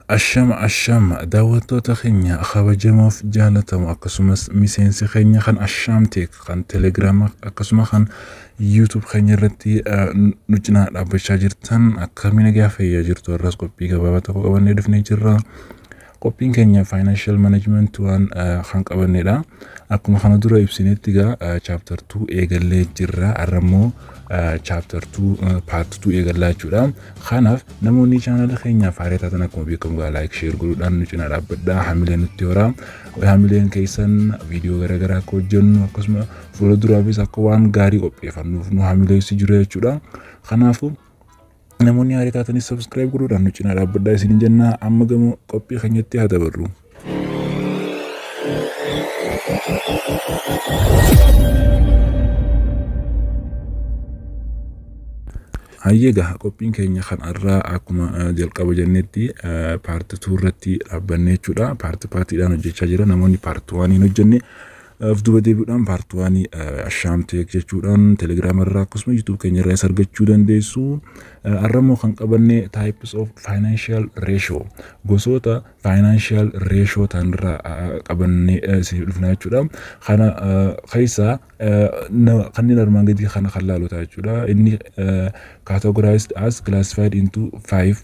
Ashama ashama, daawwattoota keenya kabajamoof jaalatamu, akkasumas miseensi keenya kan Ashaam Tech kan Telegiraama akkasuma kan YouTube keenya irratti nu cinaa dhaabbachaa jirtan, akkamiin nagaa fayyaa jirtu? Har'as qophii gabaabaa tokko qabannee dhufnee jirra. Qophiin keenya financial management waan kan qabannedha. Akkuma kana dura ibsinetti egaa chapter 2 eegallee jirra. Har'a immoo chapter 2 part 2 eegallaa jechuudha. Kanaaf namoonni chaanala keenyaaf haaraa taatan, akkuma beekamu gaa like, share godhuudhaan nu cinaa dhaabbadhaa, hamilee nutti horaa. Hamileen keessan viidiyoo garaagaraa akka hojjennu akkasuma fuula duraafis akka waan gaarii qopheeffannuuf nu hamileessi jira jechuudha. Kanaafuu namoonni haaraa taatanis subscribe godhuudhaan nu cinaa dhaabbadhaa isiniin jenna. Amma gamoo qophii keenyatti haa dabarru. Hayyeegaa, qophiin keenya kan har'aa akkuma jalqaba jennetti part 2 irratti dhaabbannee jechuudha. Part partiidhaan hojjechaa jira. Namoonni part 1 hin hojjenne of duuba deebi'uudhaan part 1 Ashaam Tech jechuudhaan Telegiraama irraa akkasuma YouTube keenya irraa isa argachuu dandeessu. Har'a immoo kan qabanne types of financial ratio, gosoota financial ratio ta'an irraa qabannee isiniif dhufna jechuudha. Kana keessaa kanneen armaan gadii kana kan laalota jechuudha. Inni categorized as classified into five,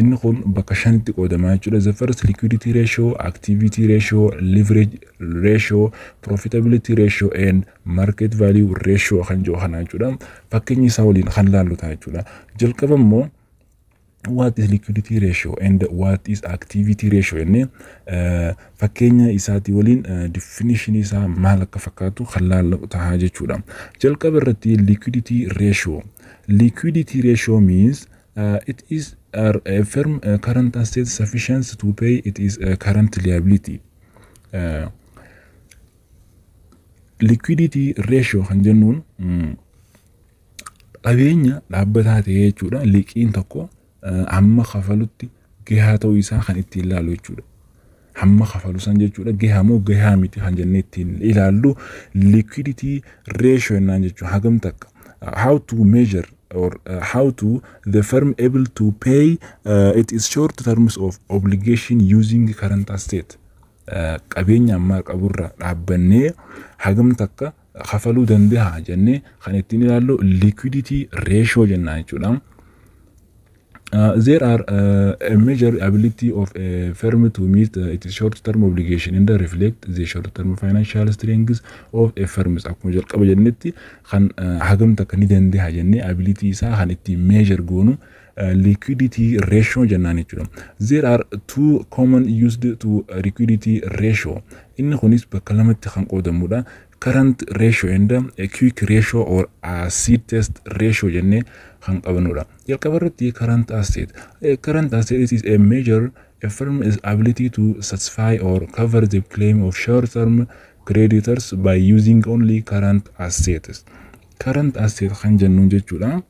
inni kun bakka shanitti qoodamaa jechuudha. The first, liquidity ratio, activity ratio, leverage ratio, profitability ratio and market value ratio kan jedhu kana jechuudha. Fakkeenyi isaa waliin kan laallu ta'a jechuudha. Jalqaba immoo what is liquidity ratio and what is activity ratio jennee fakkeenya isaatii waliin definition isaa maal akka fakkaatu kan laallu ta'a jechuudha. Jalqaba irratti liquidity ratio. Liquidity ratio means it is a firm current asset sufficient to pay it is a current liability. Liquidity ratio kan jennuun qabeenya dhaabbataa ta'e jechuudha. Liqiin tokko hamma kafalutti gahaa ta'uu isaa kan ittiin ilaallu jechuudha. Hamma kafalu san jechuudha, gahaa moo gahaa miti kan jennee ittiin ilaallu liquidity ratio jennaan jechuudha. Hagam takka how to measure or how to the firm able to pay it is short terms of obligation using current asset. Qabeenya ammaa qaburra dhaabbannee hagam takka kafaluu danda'a jennee kan ittiin ilaallu liquidity ratio jennaan jechuudha. There are a major ability of a firm to meet its short-term obligation and reflect the short-term financial strength of a firm. Akkuma jalqaba jennetti kan hagam takka ni danda'a jennee ability isaa kan ittiin measure goonu liquidity ratio jennaan jechuudha. There are two common used to liquidity ratio. Inni kunis bakka lamatti kan qoodamudha. Current ratio and a quick ratio or acid test ratio jennee kan qabnudha. Jalqaba irratti current asset. Current asset is a measure a firm is ability to satisfy or cover the claim of short-term creditors by using only current assets. Current asset kan jennuun jechuudha.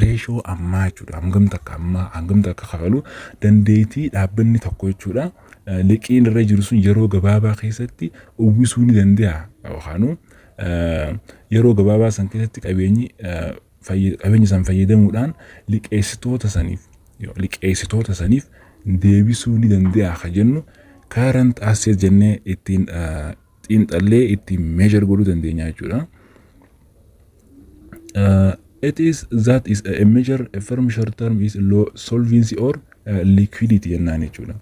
Ratio ammaa jechuudha. Hangam takka ammaa hangam takka kafalu dandeettii dhaabbanni tokko jechuudha. Liqiin irra jiru sun yeroo gabaabaa keessatti uwwisuu ni danda'a yookaan yeroo gabaabaa san keessatti qabeenyi qabeenya san fayyadamuudhaan liqeessitoota saniif deebisuu ni danda'a kan jennu current asset jennee ittiin xiinxallee ittiin measure godhuu dandeenya jechuudha. It is that is a measure a firm short term is low solvency or liquidity jennaan jechuudha.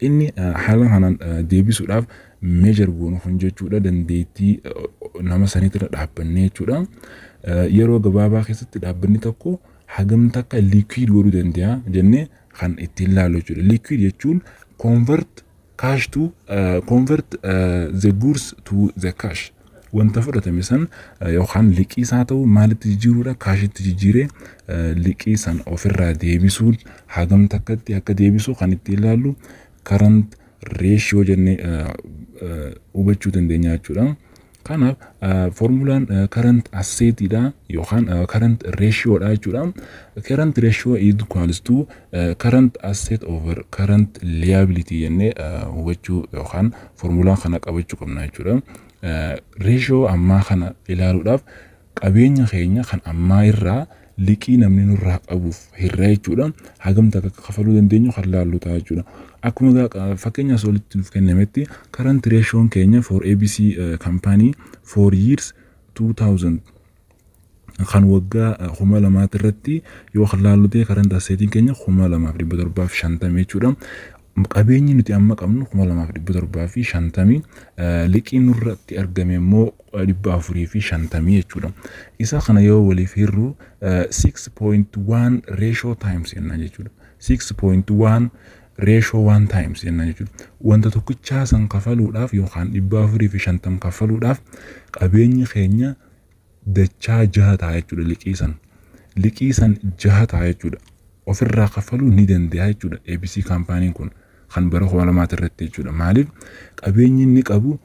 Inni haala kanaan deebisuudhaaf measure goonu kun jechuudha, dandeettii nama saniitirra dhaabbannee jechuudha. Yeroo gabaabaa keessatti dhaabbanni tokko hagam takka liquid godhuu danda'a jennee kan ittiin ilaallu jechuudha. Liquid jechuun convert cash to convert the goods to the cash. Wanta fudhatame san yookaan liqii isaa ta'u maalitti jijjiiruudha, cashitti jijjiiree liqii san ofirraa deebisuun hagam takkatti akka deebisu kan ittiin ilaallu current ratio jennee hubachuu dandeenya jechuudha. Kanaaf formulaan current assetidha yookaan current ratioodha jechuudha. Current ratio is equals to current asset over current liability jennee hubachuu yookaan formulaan kana qabachuu qabna jechuudha. Ratio ammaa kana ilaaluudhaaf qabeenya keenya kan ammaa irraa Liqii namni nurraa qabuuf hirra jechuudha. Hagam takka akka kafaluu dandeenyu kan laallu ta'a jechuudha. Akkuma fakkeenya olitti nuuf kennametti, current ratioon keenya for ABC company for years 2000, kan waggaa 2000 irratti yoo kan laallu ta'e, current assetiin keenya 2750 jechuudha. Qabeenyi nuti amma qabnu 2750, liqiin nurratti argame immoo 450 jechuudha. Isa kana yoo waliif hirru 6.1 ratio times jennaan jechuudha. 6.1 ratio 1 times jennaan jechuudha. Wanta tokkichaa san kafaluudhaaf yookaan 450 kafaluudhaaf qabeenyi keenya dachaa jaha ta'a jechuudha liqii san. Liqii san jaha ta'a jechuudha. Ofirraa kafaluu ni danda'a jechuudha ABC companyn kun kan bara 2000 irratti jechuudha. Maaliif? Qabeenyi inni qabu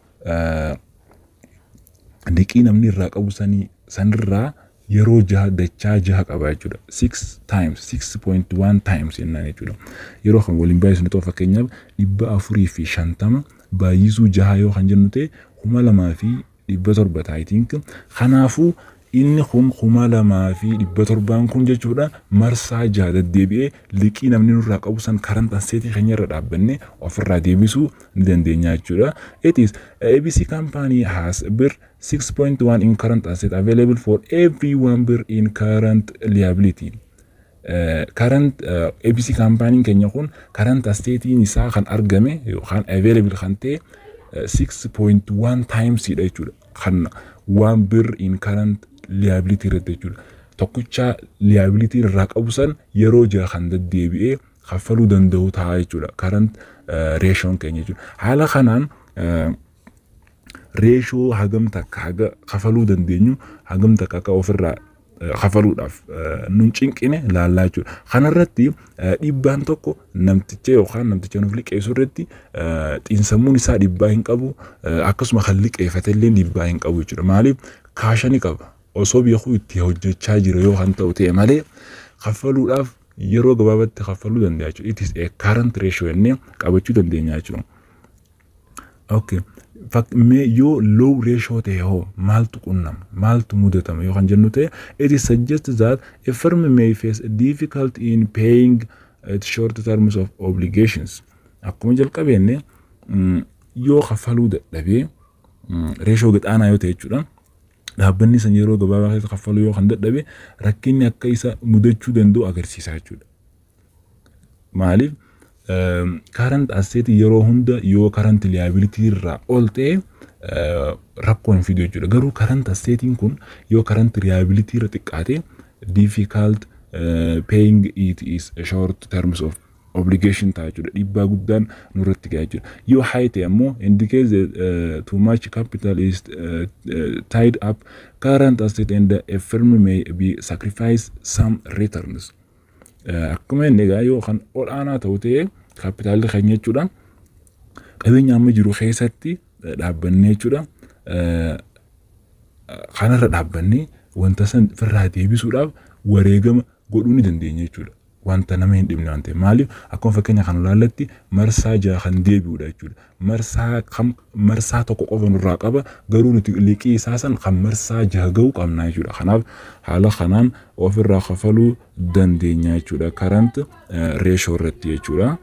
liqii namni irraa qabu sanii sanirraa yeroo jaha, dachaa jaha qaba jechuudha. 6 times, 6.1 times jennaan jechuudha. Yeroo kan waliin baay'isnu ta'u, fakkeenyaaf 450 baay'isuu jaha yoo kan jennu ta'e, 2700 ta'a, I think. Kanaafuu inni kun 2700n kun jechuudha marsaa jaha deddeebi'ee liqii namni nurraa qabu san current assetii keenya irra dhaabbanne ofirraa deebisuu ni dandeenya jechuudha. It is ABC company has birr 6.1 in current asset available for every 1 birr in current liability. Current ABC companyn keenya kun current assetiin isaa kan argame yookaan available kan ta'e 6.1 times dha jechuudha. Kan 1 birr in current liability irratti jechuudha. Tokkicha liability irraa qabu san yeroo jaha kan deddeebi'ee kaffaluu danda'u ta'a jechuudha. Current ratioon keenya jechuudha. Haala kanaan ratio hagam takka haga kafaluu dandeenyu, hagam takka akka ofirraa kafaluudhaaf nun cinqine laallaa jechuudha. Kanarratti dhiibbaan tokko namticha yookaan namticha nuuf liqeessu irratti xiinsammuun isaa dhiibbaa hin qabu, akkasuma kan liqeeffate illee dhiibbaa hin qabu jechuudha. Maaliif? Cash ni qaba. Osoo beekuu itti hojjechaa jira yoo kan ta'u ta'e malee, kaffaluudhaaf yeroo gabaabatti kaffaluu danda'a jechuudha. It is a current ratio jennee qabachuu dandeenya jechuudha. Okay. Mee yoo low ratio ta'e hoo maaltu qunnama, maaltu mudatama yoo kan jennu ta'e, it is suggested that a firm may face difficulty in paying its short terms of obligations. Akkuma jalqabeenne, yoo kaffaluu dadhabee, ratio gad-aanaa yoo ta'e jechuudha. Dhaabbanni san yeroo gabaabaa keessa kaffaluu yoo kan dadhabe, rakkinni akka isa mudachuu danda'u agarsiisa jechuudha. Maaliif? Current asset yeroo hunda yoo current liability irraa ol ta'e rakkoo hin fidu jechuudha. Garuu current assetiin kun yoo current liability irra xiqqaate, difficult paying it is a short terms of obligation ta'a jechuudha. Dhiibbaa guddaan nurratti ga'a jechuudha. Yoo high ta'e ammoo indicates that too much capital is tied up current asset and a firm may be sacrifice some returns. Akkuma inni egaa yoo kan ol aanaa ta'u ta'e, kaapitaalli keenya jechuudha. Qabeenya amma jiru keessatti dhaabbannee jechuudha. Kanarra dhaabbannee wanta san ofirraa deebisuudhaaf wareegama godhuu ni dandeenya jechuudha. Wanta nama hin dhibne waan ta'eef. Maaliif? Akkuma fakkeenya kan ilaallatti marsaa jaha kan deebi'udha jechuudha. Marsaa kam, marsaa tokko qofa nurraa qaba, garuu nuti liqii isaa san kan marsaa jaha ga'u qabna jechuudha. Kanaaf haala kanaan ofirraa kafaluu dandeenya jechuudha. Current ratio irratti jechuudha.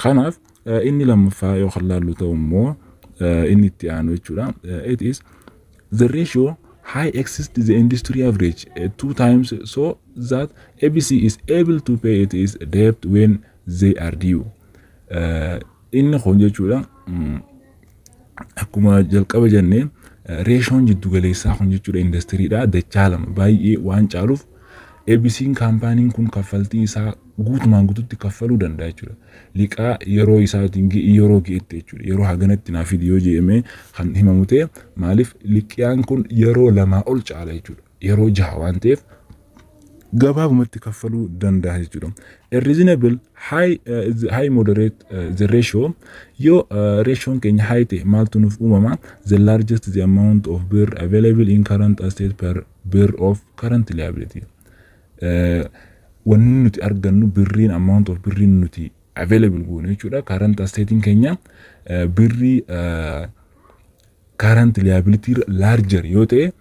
Kanaaf inni lammaffaa yoo kan laallu ta'u immoo, inni itti aanu jechuudha. It is the ratio high exceeds the industry average two times so that ABC is able to pay its debt when they are due. Inni kun jechuudha, akkuma jalqaba jennee, ratioon jiddu galeessaa kun jechuudha indastiriidha dachaa lama baay'ee waan caaluuf, ABC'n companyn kun kaffaltii isaa guutumaan guututti kaffaluu danda'a jechuudha. Liqaa yeroo isaatiin yeroo ga'etti jechuudha. Yeroo haganatti naaf fidi yoo jedhamee kan himamu ta'e, maaliif? Liqaan kun yeroo lamaa ol caala jechuudha. Yeroo jaha waan ta'eef gabaabumatti kaffaluu danda'a jechuudha. A reasonable high moderate the ratio, yoo ratioon keenya high ta'e maaltu nuuf uumama? The largest the amount of birr available in current asset per birr of current liability. Wanni nuti argannu birriin, amount of birriin nuti available goonu jechuudha. Current assetiin keenya birrii current liability larger yoo ta'e,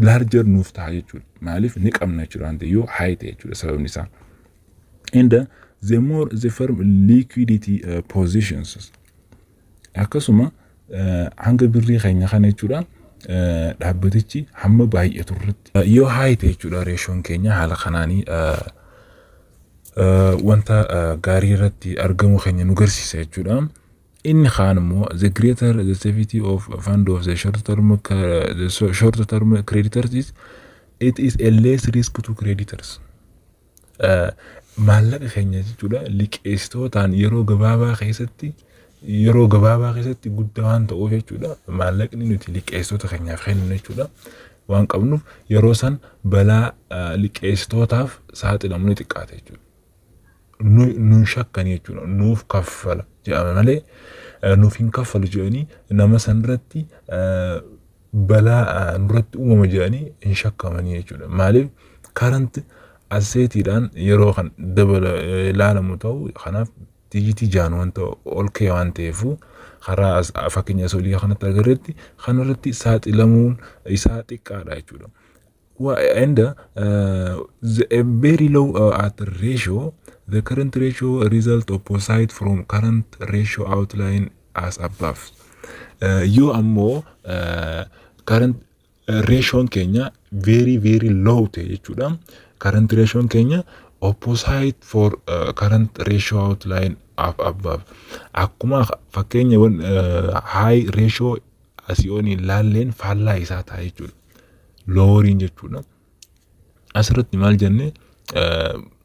Larger nuuf ta'a jechuudha. Maaliif ni qabna jechuudha waan ta'eef yoo high ta'e jechuudha sababni isaa. And the more the firm liquidity positions, akkasuma hanga birrii keenya kana jechuudha dhaabbatichi hamma baay'atu irratti yoo high ta'e jechuudha, ratioon keenya haala kanaanii wanta gaarii irratti argamu keenya nu garsiisa jechuudha. Inni kaan immoo the greater the safety of fund of the short term creditors is it is a less risk to creditors. Maallaqa keenya jechuudha liqeessitootaan yeroo gabaabaa keessatti guddaa waan ta'uuf jechuudha, maallaqni nuti liqeessitoota keenyaaf kennu jechuudha waan qabnuuf yeroo san balaa liqeessitootaaf saaxilamu ni xiqqaata jechuudha. Nun shakkanii jechuudha, nuuf kaffala jedhama malee nuuf hin kaffalu jedhanii nama sanirratti balaa nurratti uumama jedhanii hin shakkamanii jechuudha. Maaliif current assetiidhaan yeroo kan dabala ilaalamu ta'u, kanaaf digitii 6 wanta ol ka'e waan ta'eefu karaa fakkeenya asii olii kanatti agarretti kanarratti saaxilamuun isaa xiqqaadha jechuudha. And the a very low at ratio, the current ratio result opposite from current ratio outline as above. Yoo ammoo current ratioon keenya very very low ta'e jechuudha. Current ratioon keenya opposite for current ratio outline up above. Akkuma fakkeenya high ratio asii olii laalleen faallaa isaa ta'a jechuudha. Loweriin jechuudha. Asirratti maal jenne?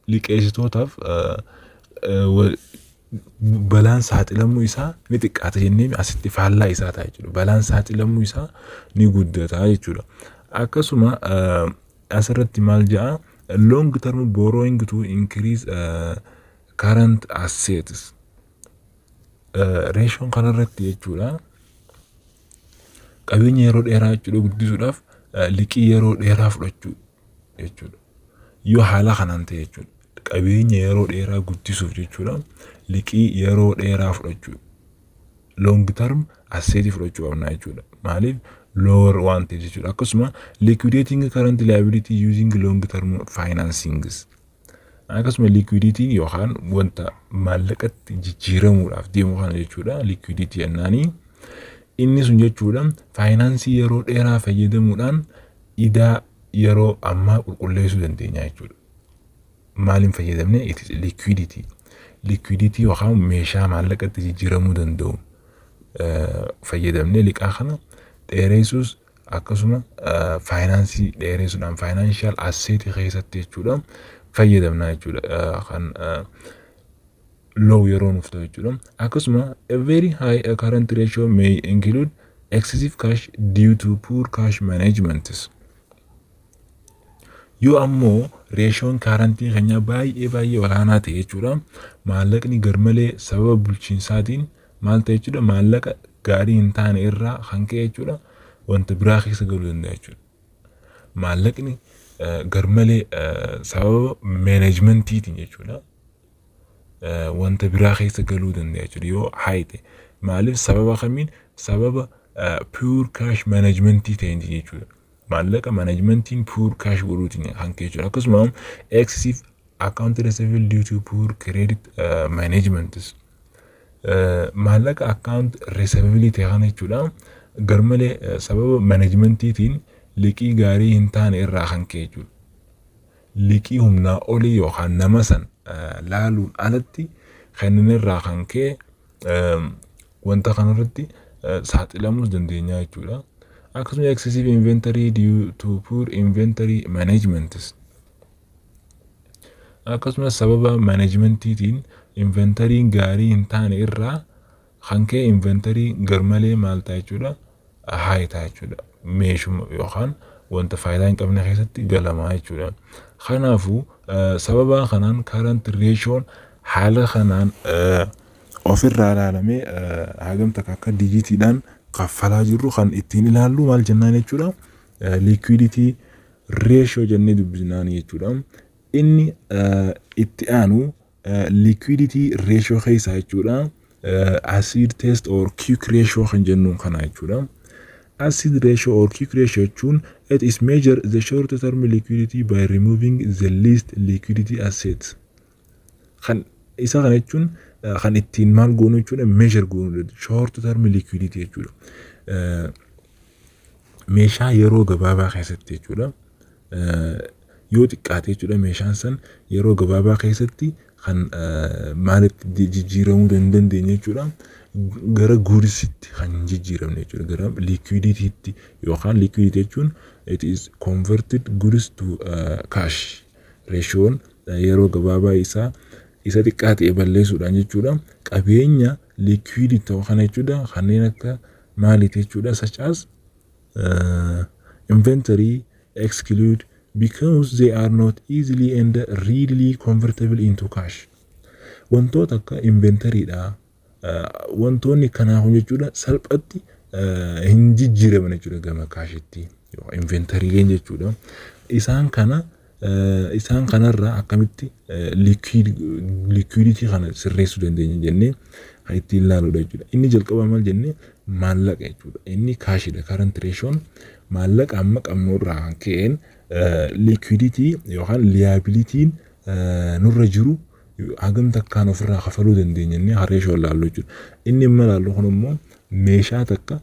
Liqeessitootaaf balaan saaxilamuu isaa ni xiqqaata jennee, asitti faallaa isaa ta'a jechuudha. Balaan saaxilamuu isaa ni guddata jechuudha. Akkasuma asirratti maal jedha? Long term borrowing to increase current assets. Ratioon kanarratti jechuudha. Qabeenya yeroo dheeraa jechuudha guddisuudhaaf liqii yeroo dheeraa fudhachuu jechuudha. Yoo haala kanaan ta'e jechuudha. Qabeenya yeroo dheeraa guddisuuf jechuudha. Liqii yeroo dheeraa fudhachuu. Long term assetii fudhachuu qabna jechuudha. Maaliif lower waan ta'eef jechuudha. Akkasuma liquidating current liability using long term financings. Akkasuma liquidity yookaan wanta maallaqatti jijjiiramuudhaaf deemu kana jechuudha. Liquidity jennaanii. Inni sun jechuudha faayinaansii yeroo dheeraa fayyadamuudhaan idaa yeroo ammaa qulqulleessuu dandeenya jechuudha. Maaliin fayyadamne? It is liquidity. Liquidity yookaan meeshaa maallaqatti jijjiiramuu danda'u fayyadamnee liqaa kana dheeressuus, akkasuma faayinaansii dheeressuudhaan financial assetii keessatti jechuudha fayyadamna jechuudha kan low yeroo nuuf ta'u jechuudha. Akkasuma a very high current ratio may include excessive cash due to poor cash management. Yoo ammoo ratioon currentii keenyaa baay'ee baay'ee olaanaa ta'e jechuudha. Maallaqni garmalee sababa bulchiinsaatiin maal ta'e jechuudha, maallaqa gaarii hin taane irraa kan ka'e jechuudha wanta biraa keessa galuu danda'a jechuudha. Maallaqni garmalee sababa managementiitiin jechuudha wanta biraa keessa galuu danda'a jechuudha yoo high ta'e. Maaliif? Sababa kamiin? Sababa poor cash managementii ta'een jechuudha. Maallaqa managementiin poor cash godhuutiin kan ka'e jechuudha. Akkasuma excessive account receivable due to poor credit management. Maallaqa account receivable ta'e kana jechuudha garmalee sababa managementiitiin liqii gaarii hin taane irraa kan ka'e jechuudha. Liqii humnaa olii yookaan nama san laaluun alatti kanneen irraa kan ka'e wanta kanarratti saaxilamuus dandeenya jechuudha. Akkasuma excessive inventory due to poor inventory management. Akkasumas sababa managementiitiin inventoryn gaarii hin taane irraa kan ka'e inventory garmalee maal ta'a jechuudha, high ta'a jechuudha. Meeshuma yookaan wanta faayidaa hin qabne keessatti galamaa jechuudha. Kanaafuu sababa kanaan current ratioon haala kanaan ofirraa ilaalamee hagam takka akka digitiidhaan kaffalaa jirru kan ittiin ilaallu maal jennaan jechuudha? Liquidity ratio jennee dubbisnaan jechuudha. Inni itti aanu liquidity ratio keessaa jechuudha. Acid test or quick ratio kan jennuun kana jechuudha. Acid ratio or quick ratio jechuun It is measure the short term liquidity by removing the least liquidity assets. Kan isa kana jechuun kan ittiin maal goonu jechuudha? Measure goonu short term liquidity jechuudha. Meeshaa yeroo gabaabaa keessatti jechuudha. Yoo xiqqaate jechuudha, meeshaan san yeroo gabaabaa keessatti kan maalitti jijjiiramuu hin dandeenye jechuudha. Gara goodsitti kan hin jijjiiramne jechuudha. Gara liquidity yookaan liquidity jechuun it is converted goods to cash. Ratioon yeroo gabaabaa isaa isa xiqqaa ta'e balleessuudhaan jechuudha. Qabeenya liquidity ta'u kana jechuudha, kanneen akka maaliiti jechuudha? Such as inventory exclude because they are not easily and readily convertible into cash. Wantoota akka inventoryidha. Wantoonni kanaa jechuudha salphatti hin jijjiiraman jechuudha gama cashitti, inventoryleen jechuudha. Isaan kana isaan kanarraa akkamitti liquidity kana sirreessuu dandeenya jennee kan ittiin ilaaluudha jechuudha. Inni jalqaba maal jennee? Maallaqa jechuudha. Inni cashidha. Current ratioon maallaqa amma qabnu irraa kan ka'een liquidity yookaan liabilityn nurra jiru hagam takkaan ofirraa kafaluu dandeenya jennee ratio ilaallu jechuudha. Inni amma ilaallu kun immoo meeshaa takka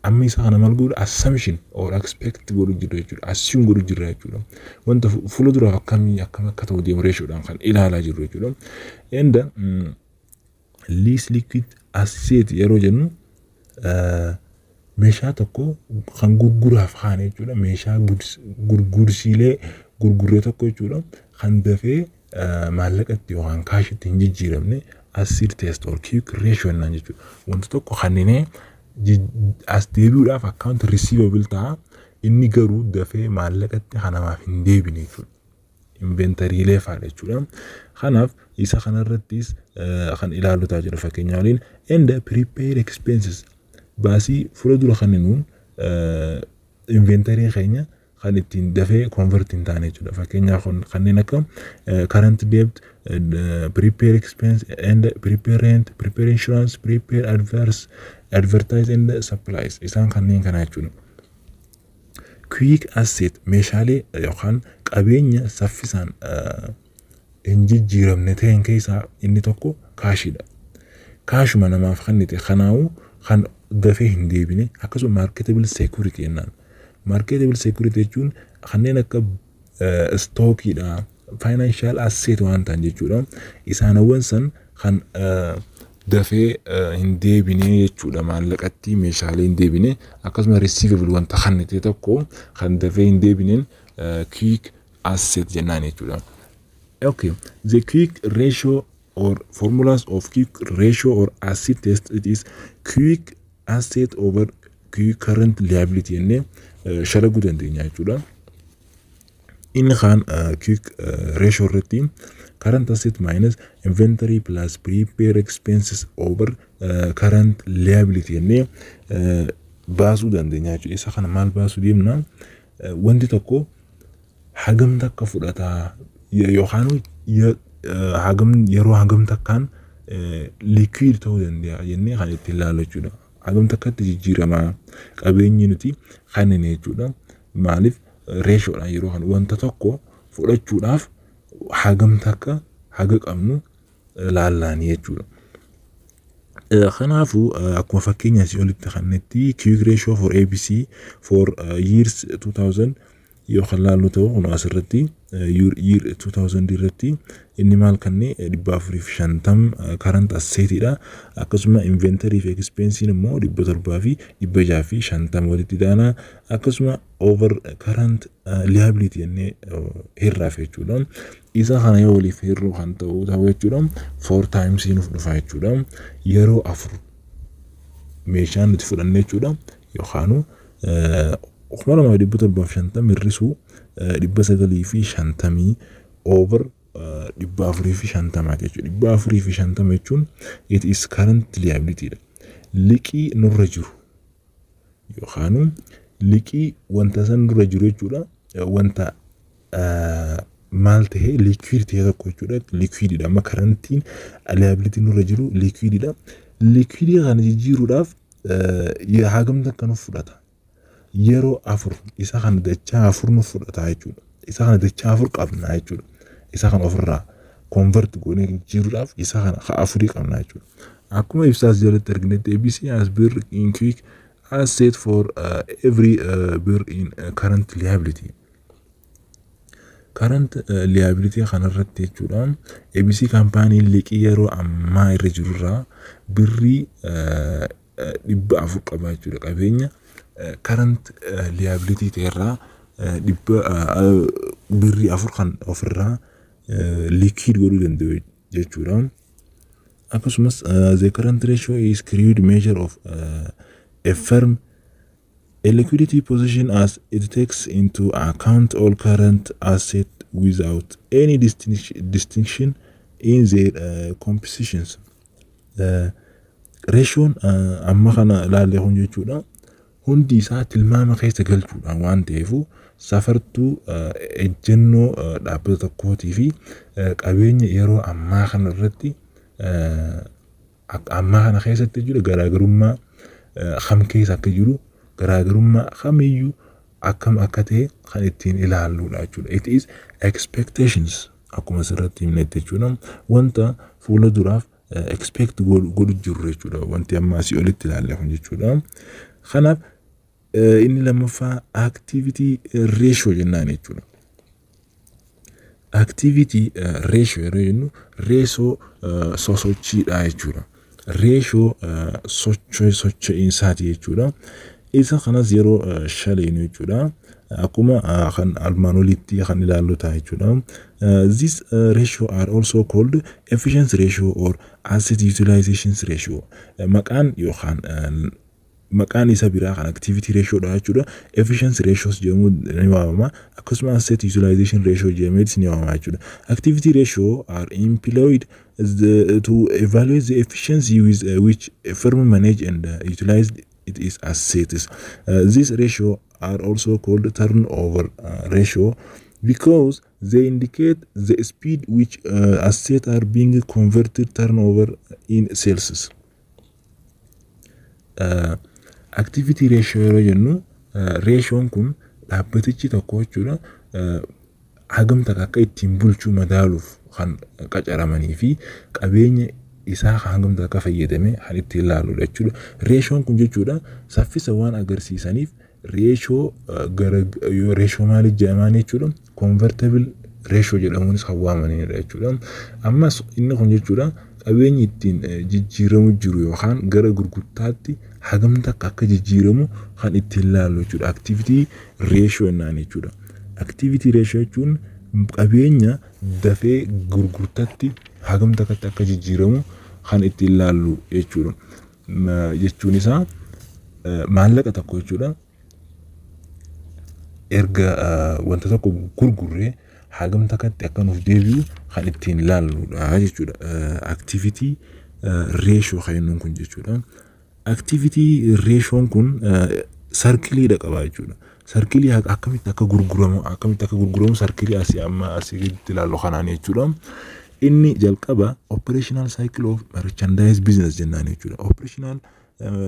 amma isa kana maal godhu? Assumption or expect godhu jiru jechuudha. Assume godhu jirra jechuudha. Wanta fuula duraaf akkamii akkam akka ta'u deemu ratiodhaan kan ilaalaa jirru jechuudha. And least liquid asset yeroo jennu meeshaa tokko kan gurguraaf kaane jechuudha. Meeshaa gurgursiilee gurgurree tokko jechuudha. Kan dafee maallaqatti yookaan cashitti hin jijjiiramne acid test or quick ratio jennaan jechuudha. Wanta tokko kanneen as deebi'uudhaaf account receivable ta'a. Inni garuu dafee maallaqatti kan namaaf hin deebine jechuudha. Inventorylee fa'aadha jechuudha. Kanaaf isa kanarrattis kan ilaallu ta'a jira fakkeenya waliin. And prepaid expenses, baasii fuula dura kan nuun inventory keenya kan ittiin dafee convert hin taane jechuudha. Fakkeenyaaf kanneen akka current debt, prepaid expense and prepaid rent, prepaid insurance, prepaid adverse, advertise and supplies, isaan kanneen kana jechuudha. Quick asset, meeshaalee yookaan qabeenya saffisaan hin jijjiiramne ta'een keessaa inni tokko cashidha. Cashuma namaaf kennite kanaa'uu kan dafee hin deebine. Akkasuma marketable security jennaan. Marketable security jechuun kanneen akka stockiidha. Financial asset waan ta'an jechuudha. Isaanawwan san kan dafee hin deebine jechuudha, maallaqatti meeshaalee hin deebine. Akkasuma receivable, wanta kennite tokko kan dafee hin deebineen quick asset jennaan jechuudha. Okay, the quick ratio or formulas of quick ratio or acid test, it is quick asset over quick current liability jennee shalaguu dandeenya jechuudha. Inni kaan quick ratio irratti current asset minus inventory plus prepaid expenses over current liability jennee baasuu dandeenya jechuudha. Isa kana maal baasuu deemna? Wanti tokko hagam takka fudhataa yookaan hagam yeroo hagam takkaan liquid ta'uu danda'a jennee kan ittiin ilaallu jechuudha. Hagam takkatti jijjiiramaa qabeenyi nuti kanneen jechuudha. Maaliif? Ratiodhaan yeroo kan wanta tokko fudhachuudhaaf hagam takka haga qabnu laallaanii jechuudha. Kanaafuu akkuma fakkeenya asii olitti kannetti quick ratio for ABC for years 2000 yoo kan laallu ta'u, kun asirratti year 2000 irratti inni maal kenne? 450 current assetidha. Akkasuma inventory fi expensiin immoo 700 fi 650 walitti daana. Akkasuma over current liability jennee hirraaf jechuudha. Isa kana yoo waliif hirruu kan ta'u jechuudha, four times nuuf dhufa jechuudha. Yeroo afur meeshaan nuti fudhanne jechuudha, yookaanu 2750 hir'isuu 950 over 450 jechuudha. 450 jechuun it is current liability dha. Liqii nurra jiru yookaan liqii wanta san nurra jiru jechuudha. Wanta maal ta'e? Liquid ta'e tokko jechuudha. Liquididha. Amma currentiin liability nurra jiru liquididha. Liquidii kana jijjiiruudhaaf hagam takka nuuf fudhata? Yeroo afur isa kana dachaa afur nu fudhata jechuudha. Isa kana dachaa afur qabna jechuudha. Isa kana ofirraa convert goonee jijjiiruudhaaf isa kana afurii qabna jechuudha. Akkuma ibsaas jalatti arginetti, ABC has birr in quick asset for every birr in current liability. Current liability kanarratti jechuudha, ABC kaampaaniin liqii yeroo ammaa irra jirurraa birrii 400 qaba jechuudha. Qabeenya current liability ta'erraa dhibba birrii afur kan ofirraa liquid godhuu danda'u jechuudha. Akkasumas the current ratio is crude measure of a firm a liquidity position, as it takes into account all current asset without any distinction in their compositions. Ratioon amma kana ilaalle kun jechuudha, hundi isaa tilmaama keessa galchuudhaan waan ta'eefu, safartuu ejjennoo dhaabbata tokkootii fi qabeenya yeroo ammaa kana irratti, ammaa kana keessatti jechuudha, garaagarummaa kam keessa akka jiru, garaagarummaa kamiyyuu akkam akka ta'e kan ittiin ilaalludha jechuudha. It is expectations, akkuma asirratti himnetti jechuudha. Wanta fuula duraaf expect godhu jirru jechuudha. Wanti amma asii olitti ilaalle kun jechuudha. Kanaaf inni lammaffaa activity ratio jennaan jechuudha. Activity ratio yeroo jennu ratio sosochiidha jechuudha. Ratio socho'iinsaati jechuudha. Isa kanas yeroo shaleenu jechuudha. Akkuma kan armaan olitti kan ilaallu ta'a jechuudha. This ratio are also called efficiency ratio or asset utilization ratio. Maqaan yookaan maqaan isa biraa kan activity ratio dha jechuudha. Efficiency ratios jedhamuun ni waamama. Akkasuma asset utilization ratio jedhameetis ni waamama jechuudha. Activity ratio are employed to evaluate the efficiency with which a firm manage and utilize its assets. This ratio are also called turnover ratio because they indicate the speed which assets are being converted turnover in sales. Activity ratio yeroo jennu, ratioon kun dhaabbatichi tokko jechuudha hagam takka akka ittiin bulchuu madaaluuf kan qacaramanii fi qabeenya isaa hangam takka fayyadame kan ittiin ilaaludha jechuudha. Ratioon kun jechuudha saffisa waan agarsiisaniif ratio gara ratio maaliif jedhamaan jechuudha, convertible ratio jedhamuunis kan waamamanidha jechuudha. Ammas inni kun jechuudha qabeenyi ittiin jijjiiramu jiru yookaan gara gurgurtaatti hagam takka akka jijjiiramu kan ittiin ilaallu jechuudha. Activity ratio jennaan jechuudha. Activity ratio jechuun qabeenya dafee gurgurtaatti hagam takkatti akka jijjiiramu kan ittiin ilaallu jechuudha. Jechuun isaa maallaqa tokko jechuudha, erga wanta tokko gurgurree hagam takkatti akka nuuf deebi'u kan ittiin ilaalludha jechuudha. Activity ratio kan jennuun kun jechuudha. Activity ratioon kun cycleiidha qaba jechuudha. Cycleii akkamitti akka gurguramu cycleii asii amma asii gaditti ilaallu kanaan jechuudha. Inni jalqaba operational cycle of merchandise business jennaan jechuudha. Operational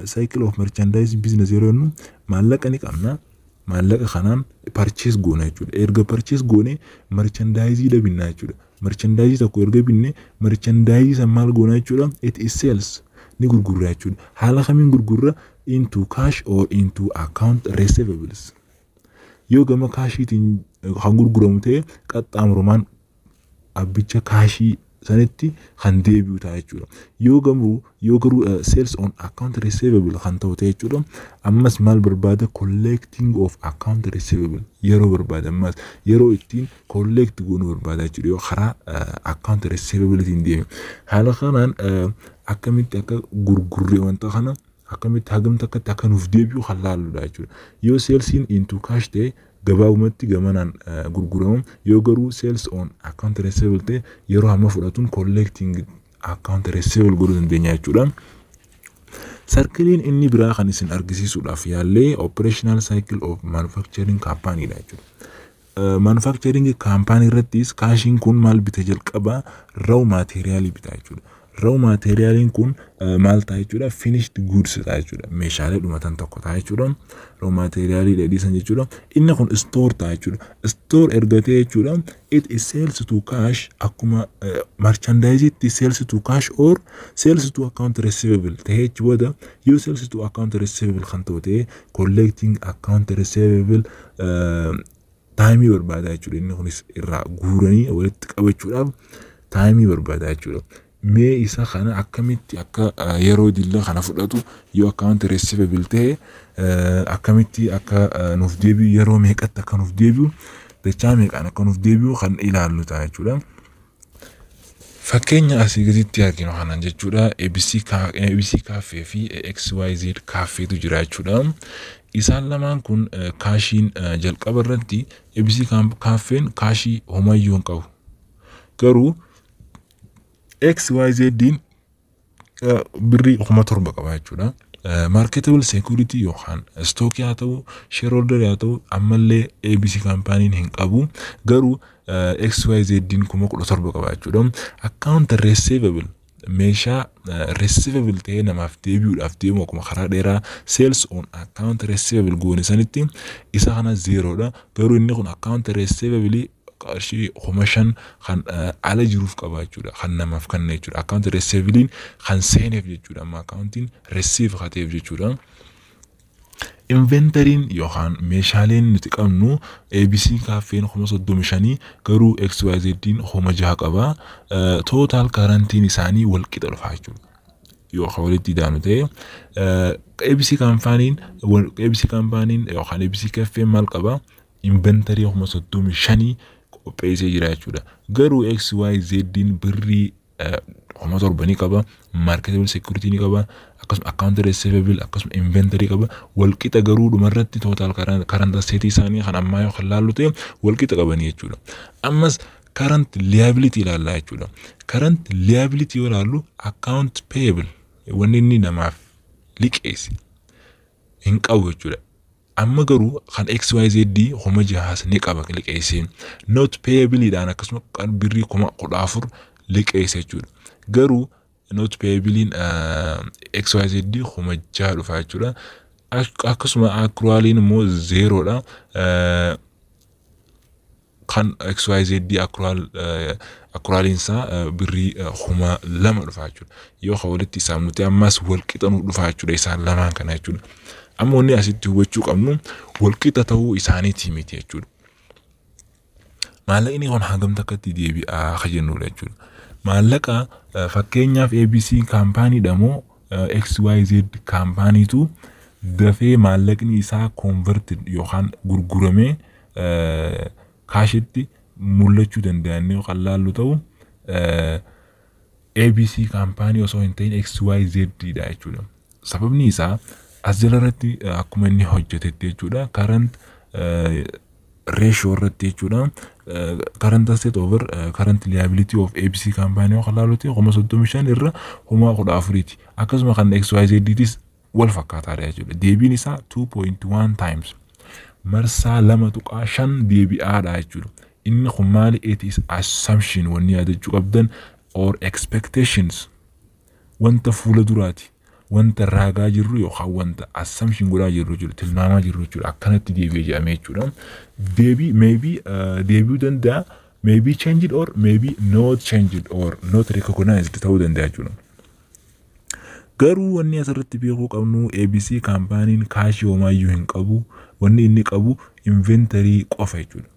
cycle of merchandise business yeroo jennu, maallaqa ni qabna. Maallaqa kanaan purchase goona jechuudha. Erga purchase goone merchandise binna jechuudha. Merchandise tokko erga binne, merchandise san maal goona jechuudha? It is sales, ni gurgurra jechuudha. Haala kamiin gurgurra? Into cash or into account receivables. Yoo gama cashiitiin kan gurguramu ta'e, qaxxaamurumaan abbicha cashii sanitti kan deebi'u ta'a jechuudha. Yoo garuu sales on account receivable kan ta'u ta'e jechuudha. Ammas maal barbaada? Collecting of account receivable yeroo barbaada, ammas yeroo ittiin collect goonuu barbaada jechuudha, yoo karaa account receivabletiin deeme. Haala kanaan akkamitti akka gurgurree wanta kana akkamitti hagam takkatti akka nuuf deebi'u kan laalludha jechuudha. Yoo salesiin into cash ta'e, gabaabumatti gamanaan gurguramu. Yoo garuu sales on account receivable ta'e, yeroo hamma fudhatuun collecting account receivable godhuu dandeenya jechuudha. Cycleiin inni biraa kan isin argisiisuudhaaf yaallee operational cycle of manufacturing company dha jechuudha. Manufacturing company irrattis cashiin kun maal bita? Jalqaba raw materialii bita jechuudha. Raw materialiin kun maal ta'a jechuudha? Finished goods ta'a jechuudha. Meeshaalee dhumatan tokko ta'a jechuudha. Raw materialii dheedhiisan jechuudha. Inni kun store ta'a jechuudha. Store ergatee jechuudha. It is sales to cash, akkuma merchandise sales to cash or sales to account receivable ta'ee achi booda, yoo sales to account receivable kan ta'u ta'e, collecting account receivable timeii barbaada jechuudha. Inni kunis irraa guuranii walitti qabachuudhaaf timeii barbaada jechuudha. Mee isa kana akkamitti akka yeroo dilla kana fudhatu, yoo account receivable ta'e akkamitti akka nuuf deebi'u, yeroo meeqatti akka nuuf deebi'u, dachaa meeqaan akka nuuf deebi'u kan ilaallu ta'a jechuudha. Fakkeenya asii gaditti arginu kanan jechuudha, ABC Cafe fi XYZ Cafeetu jira jechuudha. Isaan lamaan kun cashiin jalqaba irratti ABC Cafeen cashii homayyuu hin qabu. Garuu XYZ'n birrii 7,000 qaba jechuudha. Marketable security yookaan stockii haa ta'u, shareholder haa ta'u, ammallee ABC companyn hin qabu. Garuu XYZ'n 17,000 qaba jechuudha. Account receivable, meeshaa receivable ta'ee namaaf deebi'uudhaaf deemu, akkuma karaa dheeraa sales on account receivable goone sanitti, isa kana zerodha. Garuu inni kun account receivable qarshii 5,000 kan ala jiruuf qaba jechuudha. Kan namaaf kenna jechuudha. Account receivableiin kan seeneef jechuudha. Amma accountiin receive hateef jechuudha. Inventoryn yookaan meeshaaleen nuti qabnu, ABC Cafeen 35,000, garuu XYZ'n 6,000 qaba. Total currentiin isaanii wal qixa dhufa jechuudha. Yookaan walitti idaanu ta'e, ABC companyn yookaan ABC Cafeen maal qaba? Inventory 35,000 qopheessee jira jechuudha. Garuu XYZ'n birrii 7,000 ni qaba, marketable security ni qaba, akkasuma account receivable, akkasuma inventory qaba. Walqixa garuu dhumarratti total current asset isaanii kan ammaa yoo kan laallu ta'e, walqixa qabanii jechuudha. Ammas current liability ilaallaa jechuudha. Current liability yoo ilaallu, account payable, wanni inni namaaf liqeesse hin qabu jechuudha. Amma garuu kan XYZ 6,000s ni qaba liqeessee. Note payableidhaan akkasuma birrii 14,000 liqeesse jechuudha. Garuu note payableiin XYZ 6,000 dhufa jechuudha. Akkasuma accrualiin immoo zerodha. Kan XYZ accrualiin isaa birrii 2,000 dhufa jechuudha. Yoo kan walitti isaan nuti ammas wal qixa nuuf dhufa jechuudha isaan lamaan kana jechuudha. Amma wanni asitti hubachuu qabnu walqixa ta'uu isaaniitii miti jechuudha. Maallaqni kun hangam takkatti deebi'aa ka jennudha jechuudha. Maallaqa fakkeenyaaf ABC companydha moo XYZ companytu dafee maallaqni isaa converted yookaan gurguramee cashitti mul'achuu danda'an kan laallu ta'u, ABC company osoo hin ta'in XYZ dha jechuudha. Sababni isaa as jalarratti akkuma inni hojjetetti jechuudha. Current ratio irratti jechuudha. Current asset over current liability of ABC company yoo kan laallu ta'e, 35,000 irra 14,000ti. Akkasuma kan XYZ wal fakkaataadha jechuudha. Deebiin isaa 2.1 times, marsaa 2.5 deebi'aadha jechuudha. Inni kun maali? It is assumption. Wanni yaadachuu qabdan or expectations, wanta fuula duraati. Wanta raagaa jirru yookaan wanta assumption godhaa jirru jechuudha. Tilmaamaa jirru jechuudha. Akkanatti deebi'ee jedhamee jechuudha. Deebii maybe deebi'uu danda'a. Maybe changed or maybe not changed or not recognized ta'uu danda'a jechuudha. Garuu wanni asirratti beekuu qabnu, ABC companyn cashii homaayyuu hin qabu. Wanni inni qabu inventory qofa jechuudha.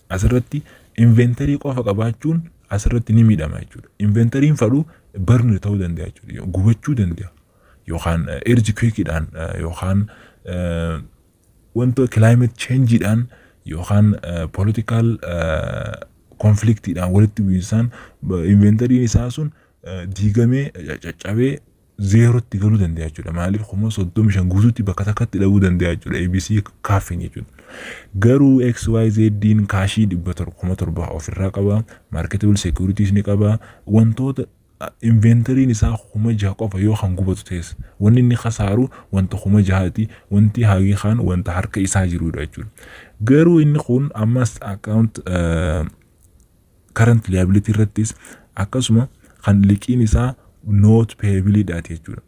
Asirratti inventory qofa qabaachuun asirratti ni miidhama jechuudha. Inventoryn fadhu burn ta'uu danda'a jechuudha. Gubachuu danda'a. Yookaan earthquakeidhaan yookaan wanta climate changeidhaan yookaan political conflictiidhaan, walitti bu'iinsaan inventoryn isaa sun diigamee caccabee zerotti galuu danda'a jechuudha. Maaliif, 35,000 guutuutti bakka takkatti dhabuu danda'a jechuudha ABC Cafeen jechuudha. Garuu XYZ'n cashii 7,000 ofirraa qaba. Marketable securities ni qaba. Wantoota Inventoryn isaa 6,000 qofa yoo kan gubatu ta'es, wanni inni kasaaru wanta 6,000ti, wanti hagii kaan wanta harka isaa jirudha jechuudha. Garuu inni kun ammas account current liability irrattis akkasuma kan liqiin isaa note payableiidhaati jechuudha.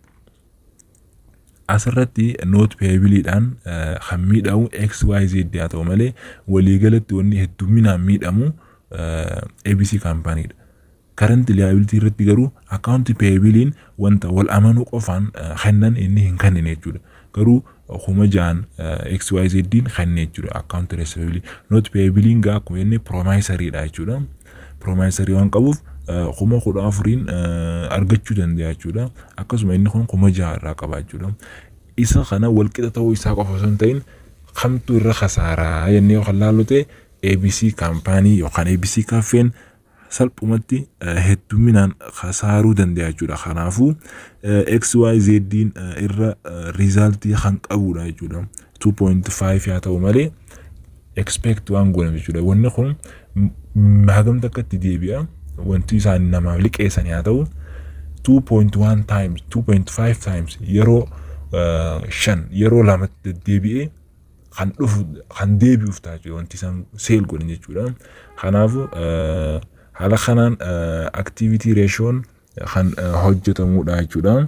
Asirratti note payableiidhaan kan miidhamu XYZ haa ta'u malee, waliigalatti wanni hedduminaan miidhamu ABC companydha. Current liability irratti garuu account payableiin wanta wal amanuu qofaan kennan inni hin kennine jechuudha. Garuu 6,000 XYZ'n kenne jechuudha account receivable. Note payableiin gaa akkuma jenne promissorydha jechuudha. Promissory waan qabuuf 14,000n argachuu danda'a jechuudha. Akkasuma inni kun 6,000 irraa qaba jechuudha. Isa kana walqixa ta'uu isaa qofa osoo hin ta'in, kamtu irra kasaaraa jennee yoo kan laallu ta'e, ABC company yookaan ABC cafeen salphumatti hedduminaan kasaaruu danda'a jechuudha. Kanaafuu XYZ'n irra resultii kan qabudha jechuudha. 2.5 haa ta'u malee expect waan goone jechuudha. Wanni kun hagam takkatti deebi'a, wanti isaan namaaf liqeessan haa ta'u, 2.1 times, 2.5 times, yeroo 5, yeroo lamatti deddeebi'ee kan dhufu, kan deebi'uuf ta'a jechuudha wanti isaan sale godhan jechuudha. Kanaafuu haala kanaan activity ratioon kan hojjetamudha jechuudha.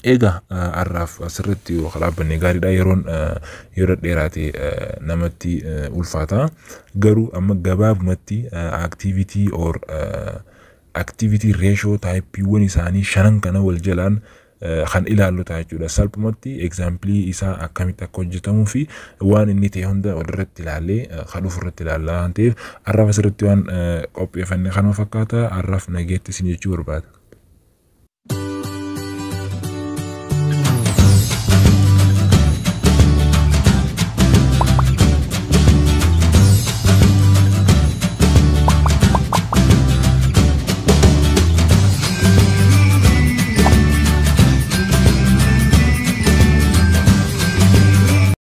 Egaa har'aaf asirratti yoo dhaabbanne gaariidha. Yeroon yeroo dheeraate namatti ulfaata. Garuu amma gabaabumatti activity or activity ratio typeiiwwan isaanii shanan kana wal jalaan kan ilaallu ta'a jechuudha. Salphumatti example isaa akkamitti akka hojjetamuu fi waan inni ta'e hunda walirratti ilaallee kan dhufu irratti ilaallaa waan ta'eef, har'aaf asirratti waan qopheeffanne kanuma fakkaata. Har'aaf nageetti isin jechuu barbaada.